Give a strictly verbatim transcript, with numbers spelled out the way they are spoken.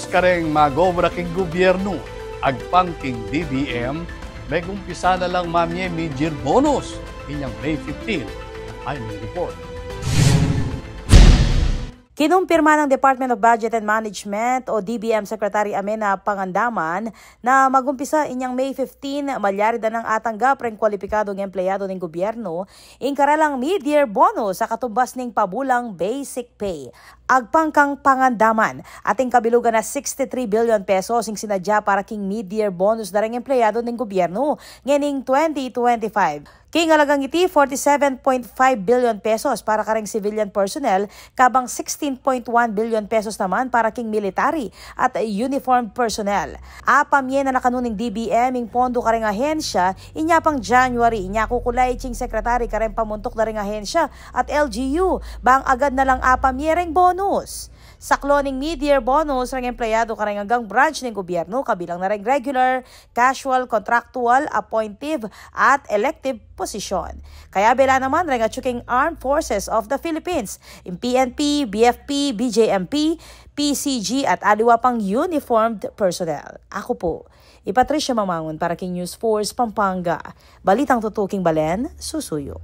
Kareng mag-obra king gubyernu, agpang king D B M, megumpisa na lang mamie mid-year bonus inyang May fifteen. Ay, may report. Kinumpirma ng Department of Budget and Management o D B M Secretary Amenah Pangandaman na magumpisa inyang May fifteen, malyari da nang atanggap reng kwalipikadung empleyado ning gubyernu ing karelang mid-year bonus a katumbas ning pabulang basic pay. Agpang kang Pangandaman, ating kabilugan na sixty-three billion pesos ing sinadya para king mid-year bonus da reng empleyado ning gubyernu ngening twenty twenty-five. King alagang iti, forty-seven point five billion pesos para kareng civilian personnel, kabang sixteen point one billion pesos naman para king military at uniformed personnel. Apamie na nakanu ning D B M ing pondo kareng ahensya inya pang January, inya kukulay king secretary kareng pamuntuk da reng ahensya at L G U, bang agad na lang apamie reng bonus. Saklaw ning mid-year bonus reng empleyado kareng anggang branch ning gubyernu, kabilang na reng regular, casual, contractual, appointive, at elective posisyon. Kaya bela naman reng atyu king Armed Forces of the Philippines, ing P N P, B F P, B J M P, P C G, at aliwa pang uniformed personnel. Aku pu i Patricia Mamangun para king News Force Pampanga. Balitang tutuking balen, susuyu.